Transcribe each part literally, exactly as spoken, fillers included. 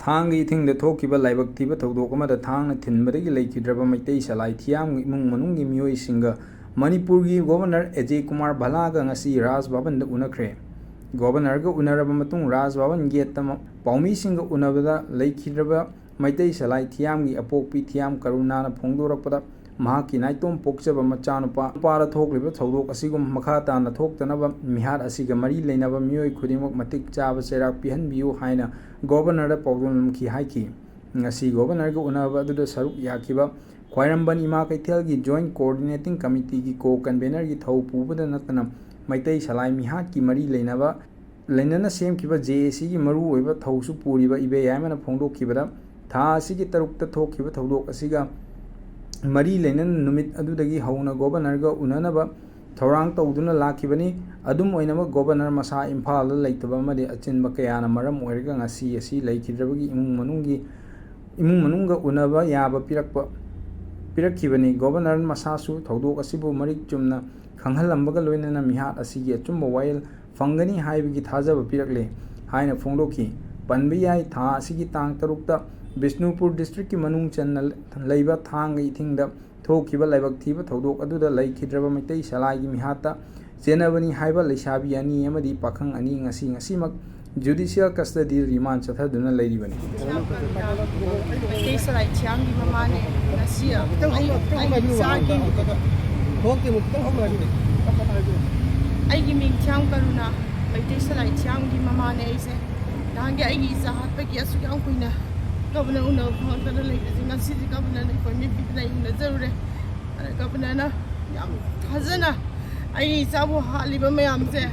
ꯊꯥꯡꯒ ꯏꯊꯤꯡꯗ ꯊꯣꯛꯈꯤꯕ ꯂꯥꯏꯕꯛ ꯊꯤꯕ ꯊꯧꯗꯣꯛ ꯑꯃꯗ ꯊꯥꯡꯅ ꯊꯤꯟꯕꯗꯒꯤ ꯂꯩꯈꯤꯗ꯭ꯔꯕ ꯃꯩꯇꯩ ꯁꯂꯥꯏ ꯊꯤꯌꯥꯝꯒꯤ ꯏꯃꯨꯡ ꯃꯅꯨꯡꯒꯤ ꯃꯤꯑꯣꯏꯁꯤꯡꯒ ꯃꯅꯤꯄꯨꯔꯒꯤ ꯒꯣꯚꯔꯅꯔ ꯑꯦꯖꯦ ꯀꯨꯃꯥꯔ ꯚꯜꯂꯥꯒ ꯉꯁꯤ ꯔꯥꯖ ꯚꯕꯟꯗ ꯎꯅꯈ꯭ꯔꯦ꯫ ꯒꯣꯚꯔꯅꯔꯒ ꯎꯅꯔꯕ ꯃꯇꯨꯡ ꯔꯥꯖ ꯚꯕꯟ ꯒꯦꯠꯇ ꯃ-, ꯄꯥꯎꯃꯤꯁꯤꯡꯒ ꯎꯅꯕꯗ ꯂꯩꯈꯤꯗ꯭ꯔꯕ ꯃꯩꯇꯩ ꯁꯂꯥꯏ ꯊꯤꯌꯥꯝꯒꯤ ꯑꯄꯣꯛꯄꯤ ꯊꯤꯌꯥꯝ ꯀꯔꯨꯅꯥꯅ ꯐꯣꯡꯗꯣꯔꯛꯄꯗ, ꯃꯍꯥꯛꯀꯤ ꯅꯥꯏꯇꯣꯝ ꯄꯣꯛꯆꯕ ꯃꯆꯥꯅꯨꯄꯥ, ꯅꯨꯄꯥꯗ ꯊꯣꯛꯂꯤꯕ ꯊꯧꯗꯣꯛ ꯑꯁꯤꯒꯨꯝ ꯃꯈꯥ ꯇꯥꯅ ꯊꯣꯛꯇꯅꯕ ꯃꯤꯍꯥꯠ ꯑꯁꯤꯒ ꯃꯔꯤ ꯂꯩꯅꯕ ꯃꯤꯑꯣꯏ ꯈꯨꯗꯤꯡꯃꯛ ꯃꯇꯤꯛ ꯆꯥꯕ ꯆꯩꯔꯥꯛ ꯄꯤꯍꯟꯕꯤꯌꯨ ꯍꯥꯏꯅ ꯒꯣꯚꯔꯅꯔꯗ ꯄꯥꯎꯗꯝꯅꯈꯤ ꯍꯥꯏꯈꯤ꯫ ꯉꯁꯤ ꯒꯣꯚꯔꯅꯔꯒ ꯎꯅꯕ ꯑꯗꯨꯗ ꯁꯔꯨꯛ ꯌꯥꯈꯤꯕ ꯈ꯭ꯋꯥꯏꯔꯝꯕꯟ ꯏꯃꯥ ꯀꯩꯊꯦꯜꯒꯤ ꯖꯣꯏꯟꯠ ꯀꯣꯑꯣꯔꯗꯤꯅꯦꯇꯤꯡ ꯀꯃꯤꯇꯤꯒꯤ ꯀꯣ ꯀꯟꯚꯦꯅꯔꯒꯤ ꯊꯧ ꯄꯨꯕꯗ ꯅꯠꯇꯅ ꯃꯩꯇꯩ ꯁꯂꯥꯏ ꯃꯤꯍꯥꯠꯀꯤ ꯃꯔꯤ ꯂꯩꯅꯕ, ꯂꯩꯅꯅ ꯁꯦꯝꯈꯤꯕ ꯖꯦ ꯑꯦ ꯁꯤꯒꯤ ꯃꯔꯨꯑꯣꯏꯕ ꯊꯧꯁꯨ ꯄꯨꯔꯤꯕ ꯏꯕꯦꯌꯥꯏꯃꯅ ꯐꯣꯡꯗꯣꯛꯈꯤꯕꯗ, ꯊꯥ ꯑꯁꯤꯒꯤ ꯇꯔꯨꯛꯇ ꯊꯣꯛꯈꯤꯕ ꯊꯧꯗꯣꯛ ꯑꯁꯤꯒ ꯃꯔꯤ ꯂꯩꯅꯅ ꯅꯨꯃꯤꯠ ꯑꯗꯨꯗꯒꯤ ꯍꯧꯅ ꯒꯣꯚꯔꯅꯔꯒ ꯎꯅꯅꯕ ꯊꯧꯔꯥꯡ ꯇꯧꯗꯨꯅ ꯂꯥꯛꯈꯤꯕꯅꯤ꯫ ꯑꯗꯨꯝ ꯑꯣꯏꯅꯃꯛ, ꯒꯣꯚꯔꯅꯔ ꯃꯁꯥ ꯏꯝꯐꯥꯜꯗ ꯂꯩꯇꯕ ꯑꯃꯗꯤ ꯑꯆꯤꯟꯕ ꯀꯌꯥꯅ ꯃꯔꯝ ꯑꯣꯏꯔꯒ ꯉꯁꯤ ꯑꯁꯤ ꯂꯩꯈꯤꯗ꯭ꯔꯕꯒꯤ ꯏꯃꯨꯡ ꯃꯅꯨꯡꯒꯤ, ꯏꯃꯨꯡ ꯃꯅꯨꯡꯒ ꯎꯅꯕ ꯌꯥꯕ ꯄꯤꯔꯛꯄ, ꯄꯤꯔꯛꯈꯤꯕꯅꯤ꯫ ꯒꯣꯚꯔꯅꯔ ꯃꯁꯥꯁꯨ ꯊꯧꯗꯣꯛ ꯑꯁꯤꯕꯨ ꯃꯔꯤꯛ ꯆꯨꯝꯅ ꯈꯪꯍꯜꯂꯝꯕꯒ ꯂꯣꯏꯅꯅ ꯃꯤꯍꯥꯠ ꯑꯁꯤꯒꯤ ꯑꯆꯨꯝꯕ ꯋꯥꯌꯦꯜ ꯐꯪꯒꯅꯤ ꯍꯥꯏꯕꯒꯤ ꯊꯥꯖꯕ ꯄꯤꯔꯛꯂꯦ ꯍꯥꯏꯅ ꯐꯣꯡꯗꯣꯛꯈꯤ꯫ ꯄꯟꯕ ꯌꯥꯏ, ꯊꯥ ꯑꯁꯤꯒꯤ ꯇꯥꯡ ꯇꯔꯨꯛꯇ ꯕꯤꯁꯅꯨꯄꯨꯔ ꯗꯤꯁꯇ꯭ꯔꯤꯛꯀꯤ ꯃꯅꯨꯡ ꯆꯟꯅ ꯂꯩꯕ ꯊꯥꯡꯒ ꯏꯊꯤꯡꯗ ꯊꯣꯛꯈꯤꯕ ꯂꯥꯏꯕꯛ ꯊꯤꯕ ꯊꯧꯗꯣꯛ ꯑꯗꯨꯗ ꯂꯩꯈꯤꯗ꯭ꯔꯕ ꯃꯩꯇꯩ ꯁꯂꯥꯏꯒꯤ ꯃꯤꯍꯥꯠꯇ ꯆꯦꯟꯅꯕꯅꯤ ꯍꯥꯏꯕ ꯂꯩꯁꯥꯕꯤ ꯑꯅꯤ ꯑꯃꯗꯤ ꯄꯥꯈꯪ ꯑꯅꯤ ꯉꯁꯤ, ꯉꯁꯤꯃꯛ ꯖꯨꯗꯤꯁꯤꯌꯦꯜ ꯀꯁꯇꯗꯤꯗ ꯔꯤꯃꯥꯟ ꯆꯠꯊꯗꯨꯅ ꯂꯩꯔꯤꯕꯅꯤ꯫ ꯃꯩꯇꯩ ꯁꯂꯥꯏ ꯊꯤꯌꯥꯝꯒꯤ ꯃꯃꯥꯅꯦ꯫ ꯉꯁꯤ ꯑꯩ, ꯑꯩꯒꯤ ꯏꯆꯥꯒꯤ, ꯊꯣꯛꯇꯦ, ꯑꯃꯨꯛ ꯈꯤꯇꯪ ꯍꯧꯅ ꯍꯥꯏꯕꯤꯔꯛꯑꯣ꯫ ꯑꯩꯒꯤ ꯃꯤꯡ ꯊꯤꯌꯥꯝ ꯀꯔꯨꯅꯥ, ꯃꯩꯇꯩ ꯁꯂꯥꯏ ꯊꯤꯌꯥꯝꯒꯤ ꯃꯃꯥꯅꯦ ꯑꯩꯁꯦ꯫ ꯅꯍꯥꯟꯒꯤ ꯑꯩꯒꯤ ꯏꯆꯥ ꯍꯥꯠꯄꯒꯤ ꯑꯁꯨꯛ ꯌꯥꯝ ꯀꯨꯏꯅ ꯒꯕꯔꯅꯔ ꯎꯅꯕ ꯐꯪꯉꯛꯇꯅ ꯂꯩꯕꯁꯦ, ꯉꯁꯤꯗꯤ ꯒꯕꯔꯅꯔꯅ ꯑꯦꯄꯣꯏꯟꯃꯦꯟ ꯄꯤꯗꯅ ꯑꯩ ꯎꯅꯖꯔꯨꯔꯦ꯫ ꯑꯗ ꯒꯕꯔꯅꯔꯅ ꯌꯥꯝ ꯊꯥꯖꯅ ꯑꯩꯒꯤ ꯏꯆꯥꯕꯨ ꯍꯥꯠꯂꯤꯕ ꯃꯌꯥꯝꯁꯦ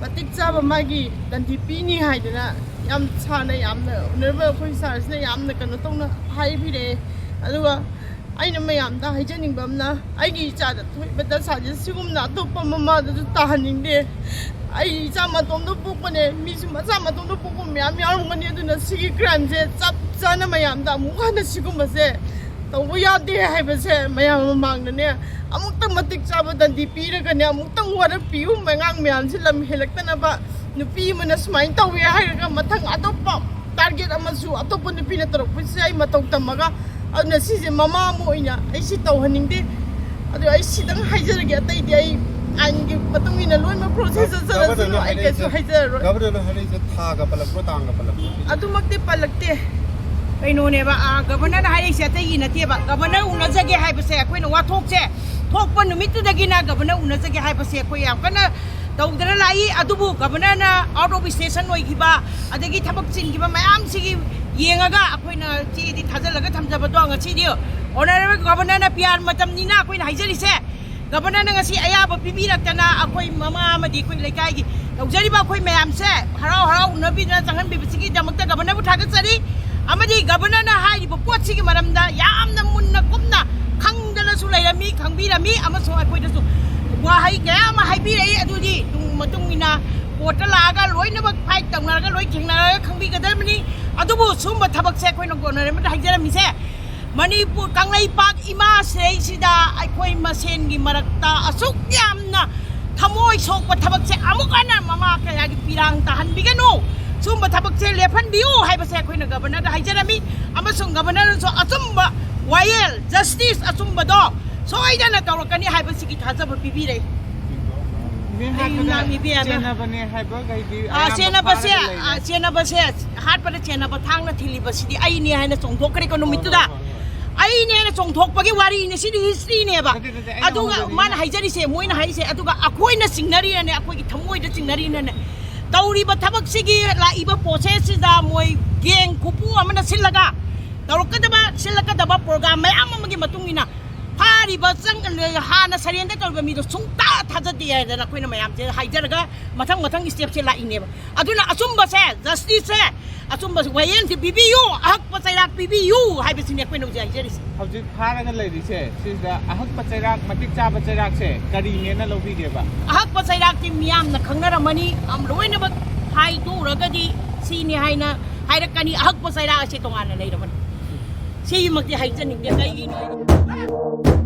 ꯃꯇꯤꯛ ꯆꯥꯕ ꯃꯥꯒꯤ ꯗꯟꯗꯤ ꯄꯤꯅꯤ ꯍꯥꯏꯗꯅ ꯌꯥꯝ ꯁꯥꯅ, ꯌꯥꯝꯅ ꯑꯣꯅꯔꯦꯕꯜ ꯑꯩꯈꯣꯏ ꯁꯥꯔꯁꯤꯅ ꯌꯥꯝꯅ ꯀꯩꯅꯣ ꯇꯧꯅ ꯍꯥꯏꯕꯤꯔꯛꯑꯦ꯫ ꯑꯗꯨꯒ ꯑꯩꯅ ꯃꯌꯥꯝꯗ ꯍꯥꯏꯖꯅꯤꯡꯕ ꯑꯃꯅ, ꯑꯩꯒꯤ ꯏꯆꯥꯗ ꯊꯣꯛꯏꯕ ꯗꯁꯥꯁꯦ ꯁꯤꯒꯨꯝꯅ ꯑꯇꯣꯞꯄ ꯃꯃꯥꯗꯁꯨ ꯇꯥꯍꯟꯅꯤꯡꯗꯦ꯫ ꯑꯩ ꯏꯆꯥ ꯃꯇꯣꯝꯗ ꯄꯣꯛꯄꯅꯦ, ꯃꯤꯁꯨ ꯃꯆꯥ ꯃꯇꯣꯝꯗ ꯄꯣꯛꯄ ꯃꯌꯥꯝ ꯌꯥꯎꯔꯝꯒꯅꯤ꯫ ꯑꯗꯨꯅ ꯁꯤꯒꯤ ꯀ꯭ꯔꯥꯏꯝꯁꯦ ꯆꯞ ꯆꯥꯅ ꯃꯌꯥꯝꯗ ꯑꯃꯨꯛ ꯍꯟꯅ ꯁꯤꯒꯨꯝꯕꯁꯦ ꯇꯧꯕ ꯌꯥꯗꯦ ꯍꯥꯏꯕꯁꯦ ꯃꯌꯥꯝ ꯃꯃꯥꯡꯗꯅꯦ ꯑꯃꯨꯛꯇꯪ ꯃꯇꯤꯛ ꯆꯥꯕ ꯗꯟꯗꯤ ꯄꯤꯔꯒꯅꯦ, ꯑꯃꯨꯛꯇꯪ ꯋꯥꯔꯛꯄꯤꯌꯨ꯫ ꯑꯉꯥꯡ ꯃꯌꯥꯝꯁꯤ ꯂꯝ ꯍꯦꯜꯂꯛꯇꯅꯕ꯫ ꯅꯨꯄꯤ ꯑꯃꯅ ꯁꯨꯃꯥꯏꯅ ꯇꯧꯋꯦ ꯍꯥꯏꯔꯒ ꯃꯊꯪ ꯑꯇꯣꯞꯄ ꯇꯥꯔꯒꯦꯠ ꯑꯃꯁꯨ ꯑꯇꯣꯞꯄ ꯅꯨꯄꯤꯅ ꯇꯧꯔꯛꯄꯁꯤꯗ ꯑꯩ ꯃꯇꯧ ꯇꯝꯃꯒ, ꯑꯗꯨꯅ ꯁꯤꯁꯦ ꯃꯃꯥ ꯑꯃ ꯑꯣꯏꯅ ꯑꯩ ꯁꯤ ꯇꯧꯍꯟꯅꯤꯡꯗꯦ꯫ ꯑꯗꯨ ꯑꯩ ꯁꯤꯗꯪ ꯍꯥꯏꯖꯔꯒꯦ, ꯑꯇꯩꯗꯤ ꯑꯩ ꯑꯥꯏꯟꯒꯤ ꯃꯇꯨꯡ ꯏꯟꯅ ꯂꯣꯏꯅꯃꯛ ꯄ꯭ꯔꯣꯁꯦꯁ ꯆꯠꯆꯔꯁꯅꯨ, ꯑꯩ ꯀꯩꯁꯨ ꯍꯥꯏꯖꯔꯔꯣꯏ꯫ ꯒꯚꯔꯅꯔꯅ ꯍꯥꯏꯔꯛꯏꯁꯦ ꯊꯥꯒ ꯄꯜꯂꯛꯄ꯭ꯔꯣ, ꯇꯥꯡꯒ ꯄꯜꯂꯛꯄ꯭ꯔꯣ? ꯑꯗꯨꯃꯛꯇꯤ ꯄꯜꯂꯛꯇꯦ꯫ ꯀꯩꯅꯣꯅꯦꯕ, ꯑꯥ, ꯒꯚꯔꯅꯔꯅ ꯍꯥꯏꯔꯛꯏꯁꯦ ꯑꯇꯩꯒꯤ ꯅꯠꯇꯦꯕ, ꯒꯚꯔꯅꯔ ꯎꯅꯖꯒꯦ ꯍꯥꯏꯕꯁꯦ ꯑꯩꯈꯣꯏꯅ ꯋꯥꯊꯣꯛꯁꯦ ꯊꯣꯛꯄ ꯅꯨꯃꯤꯠꯇꯨꯗꯒꯤꯅ ꯒꯚꯔꯅꯔ ꯎꯅꯖꯒꯦ ꯍꯥꯏꯕꯁꯦ ꯑꯩꯈꯣꯏ ꯌꯥꯝ ꯀꯟꯅ ꯇꯧꯗꯅ ꯂꯥꯛꯏ꯫ ꯑꯗꯨꯕꯨ ꯒꯚꯔꯅꯔꯅ ꯑꯥꯎꯠ ꯑꯣꯐ ꯁ꯭ꯇꯦꯁꯟ ꯑꯣꯏꯈꯤꯕ, ꯑꯗꯒꯤ ꯊꯕꯛ ꯆꯤꯟꯈꯤꯕ ꯃꯌꯥꯝꯁꯤꯒꯤ ꯌꯦꯡꯉꯒ ꯑꯩꯈꯣꯏꯅ ꯆꯦꯗꯤ ꯊꯥꯖꯤꯜꯂꯒ ꯊꯝꯖꯕꯗꯣ ꯉꯁꯤꯗꯤ ꯑꯣꯅꯔꯦꯕꯜ ꯒꯚꯔꯅꯔꯅ ꯄꯤ ꯑꯥꯔ ꯃꯇꯝꯅꯤꯅ ꯑꯩꯈꯣꯏꯅ ꯍꯥꯏꯖꯔꯤꯁꯦ꯫ ꯒꯚꯔꯅꯔꯅ ꯉꯁꯤ ꯑꯌꯥꯕ ꯄꯤꯕꯤꯔꯛꯇꯅ ꯑꯩꯈꯣꯏ ꯃꯃꯥ ꯑꯃꯗꯤ ꯑꯩꯈꯣꯏ ꯂꯩꯀꯥꯏꯒꯤ ꯇꯧꯖꯔꯤꯕ ꯑꯩꯈꯣꯏ ꯃꯌꯥꯝꯁꯦ ꯍꯔꯥꯎ ꯍꯔꯥꯎ ꯎꯅꯕꯤꯗꯅ ꯆꯪꯍꯟꯕꯤꯕꯁꯤꯒꯤꯗꯃꯛꯇ ꯒꯚꯔꯅꯔꯕꯨ ꯊꯥꯒꯠꯆꯔꯤ꯫ ꯑꯃꯗꯤ ꯒꯚꯔꯅꯔꯅ ꯍꯥꯏꯔꯤꯕ ꯄꯣꯠꯁꯤꯒꯤ ꯃꯔꯝꯗ ꯌꯥꯝꯅ ꯃꯨꯟꯅ ꯀꯨꯞꯅ ꯈꯪꯗꯅꯁꯨ ꯂꯩꯔꯝꯃꯤ, ꯈꯪꯕꯤꯔꯝꯃꯤ ꯑꯃꯁꯨꯡ ꯑꯩꯈꯣꯏꯗꯁꯨ ꯋꯥꯍꯩ ꯀꯌꯥ ꯑꯃ ꯍꯥꯏꯕꯤꯔꯛꯏ꯫ ꯑꯗꯨꯗꯤ ꯇꯨꯡ ꯃꯇꯨꯡ ꯏꯟꯅ ꯀꯣꯔꯠꯇ ꯂꯥꯛꯑꯒ ꯂꯣꯏꯅꯃꯛ ꯐꯥꯏꯠ ꯇꯧꯅꯔꯒ ꯂꯣꯏ ꯊꯦꯡꯅꯔꯒ ꯈꯪꯕꯤꯒꯗꯕꯅꯤ꯫ ꯑꯗꯨꯕꯨ ꯁꯨꯝꯕ ꯊꯕꯛꯁꯦ ꯑꯩꯈꯣꯏꯅ ꯑꯣꯅꯔꯦꯕꯜꯗ ꯍꯥꯏꯖꯔꯝꯃꯤꯁꯦ, ꯃꯅꯤꯄꯨꯔ ꯀꯪꯂꯩꯄꯥꯛ ꯏꯃꯥꯁꯤꯗꯩꯁꯤꯗ ꯑꯩꯈꯣꯏ ꯃꯁꯦꯟꯒꯤ ꯃꯔꯛꯇ ꯑꯁꯨꯛ ꯌꯥꯝꯅ ꯊꯃꯣꯏ ꯁꯣꯛꯄ ꯊꯕꯛꯁꯦ ꯑꯃꯨꯛ ꯍꯟꯅ ꯃꯃꯥ ꯀꯌꯥꯒꯤ ꯄꯤꯔꯥꯡ ꯇꯥꯍꯟꯕꯤꯒꯅꯨ꯫ ꯁꯨꯝꯕ ꯊꯕꯛꯁꯦ ꯂꯦꯞꯍꯟꯕꯤꯌꯨ ꯍꯥꯏꯕꯁꯦ ꯑꯩꯈꯣꯏꯅ ꯒꯚꯔꯅꯔꯗ ꯍꯥꯏꯖꯔꯝꯃꯤ, ꯑꯃꯁꯨꯡ ꯒꯚꯔꯅꯔꯅꯁꯨ ꯑꯆꯨꯝꯕ ꯋꯥꯌꯦꯜ, ꯖꯁꯇꯤꯁ ꯑꯆꯨꯝꯕꯗꯣ ꯁꯣꯏꯗꯅ ꯇꯧꯔꯛꯀꯅꯤ ꯍꯥꯏꯕꯁꯤꯒꯤ ꯊꯥꯖꯕ ꯄꯤꯕꯤꯔꯦ꯫ ꯃꯦꯝ, ꯑꯩ ꯍꯥꯏꯕꯗ ꯏꯅꯥꯎ ꯅꯨꯄꯤ ꯑꯃ ꯆꯦꯟꯅꯕꯅꯦ ꯍꯥꯏꯕ ꯀꯩꯗꯤ ꯑꯥ, ꯑꯌꯥꯝꯕ ꯆꯦꯟꯅꯕꯁꯦ, ꯐꯥꯔꯒ ꯂꯩꯔꯦ꯫ ꯑꯥ, ꯆꯦꯟꯅꯕꯁꯦ, ꯑꯍꯥꯟꯕꯗ ꯆꯦꯟꯅꯕ ꯊꯥꯡꯅ ꯊꯤꯜꯂꯤꯕꯁꯤꯗꯤ ꯑꯩꯅꯦ ꯍꯥꯏꯅ ꯆꯣꯡꯊꯣꯛꯈ꯭ꯔꯦꯀꯣ ꯅꯨꯃꯤꯠꯇꯨꯗ꯫ ꯍꯣꯏ, ꯍꯣꯏ, ꯍꯣꯏ, ꯍꯣꯏ꯫ ꯑꯩꯅꯦ ꯍꯥꯏꯅ ꯆꯣꯡꯊꯣꯛꯄꯒꯤ ꯋꯥꯔꯤꯅꯦ, ꯁꯤꯗꯤ ꯍꯤꯁꯇ꯭ꯔꯤꯅꯦꯕ꯫ ꯅꯠꯇꯦ, ꯅꯠꯇꯦ, ꯑꯩꯅ ꯑꯗꯨꯒ ꯍꯪꯕꯗꯗꯤ ꯃꯥꯅ ꯍꯥꯏꯖꯔꯤꯁꯦ, ꯃꯣꯏꯅ ꯍꯥꯏꯔꯤꯁꯦ, ꯑꯗꯨꯒ ꯑꯩꯈꯣꯏꯅ ꯆꯤꯡꯅꯔꯤꯅꯅꯦ, ꯑꯩꯈꯣꯏꯒꯤ ꯊꯃꯣꯏꯗ ꯆꯤꯡꯅꯔꯤꯅꯅꯦ, ꯇꯧꯔꯤꯕ ꯊꯕꯛꯁꯤꯒꯤ ꯂꯥꯛꯏꯕ ꯄ꯭ꯔꯣꯁꯦꯁꯁꯤꯗ ꯃꯣꯏ ꯒꯦꯡ ꯈꯨꯄꯨ ꯑꯃꯅ ꯁꯤꯜꯂꯒ ꯇꯧꯔꯛꯀꯗꯕ, ꯁꯤꯜꯂꯛꯀꯗꯕ ꯄ꯭ꯔꯣꯒ꯭ꯔꯥꯝ ꯃꯌꯥꯝ ꯑꯃꯒꯤ ꯃꯇꯨꯡ ꯏꯟꯅ ꯐꯥꯔꯤꯕ ꯆꯪ-, ꯍꯥꯟꯅ ꯁꯔꯦꯟꯗꯔ ꯇꯧꯔꯤꯕ ꯃꯤꯗꯣ ꯁꯨꯡꯇꯥ ꯊꯥꯖꯗꯦ ꯍꯥꯏꯗꯅ ꯑꯩꯈꯣꯏꯅ ꯃꯌꯥꯝꯁꯦ ꯍꯥꯏꯖꯔꯒ ꯃꯊꯪ ꯃꯊꯪ ꯁ꯭ꯇꯦꯞꯁꯦ ꯂꯥꯛꯏꯅꯦꯕ꯫ ꯑꯗꯨꯅ ꯑꯆꯨꯝꯕꯁꯦ, ꯖꯁꯇꯤꯁꯁꯦ, ꯑꯆꯨꯝꯕ ꯋꯥꯌꯦꯜꯁꯦ ꯄꯤꯕꯤꯌꯨ, ꯑꯍꯛꯄ ꯆꯩꯔꯥꯛ ꯄꯤꯕꯤꯌꯨ ꯍꯥꯏꯕꯁꯤꯅꯦ ꯑꯩꯈꯣꯏꯅ ꯍꯧꯖꯤꯛ ꯍꯥꯏꯖꯔꯤꯁꯦ꯫ ꯍꯧꯖꯤꯛ ꯐꯥꯔꯒ ꯂꯩꯔꯤꯁꯦ ꯁꯤꯁꯤꯗ ꯑꯍꯛꯄ ꯆꯩꯔꯥꯛ, ꯃꯇꯤꯛ ꯆꯥꯕ ꯆꯩꯔꯥꯛꯁꯦ ꯀꯔꯤꯅꯦꯅ ꯂꯧꯕꯤꯒꯦꯕ? ꯑꯍꯛꯄ ꯆꯩꯔꯥꯛꯇꯤ ꯃꯤꯌꯥꯝꯅ ꯈꯪꯅꯔꯝꯃꯅꯤ, ꯑꯝ, ꯂꯣꯏꯅꯃꯛ ꯍꯥꯏꯗꯣꯛꯎꯔꯒꯗꯤ ꯁꯤꯅꯤ ꯍꯥꯏꯅ ꯍꯥꯏꯔꯛꯀꯅꯤ꯫ ꯑꯍꯛꯄ ꯆꯩꯔꯥꯛ ꯑꯁꯤ ꯇꯣꯉꯥꯟꯅ ꯂꯩꯔꯕꯅꯤ꯫ ꯁꯤꯃꯛꯇꯤ ꯍꯥꯏꯖꯅꯤꯡꯗꯦ꯫ ꯀꯩꯒꯤꯅꯣ ꯍꯥꯏꯗꯤ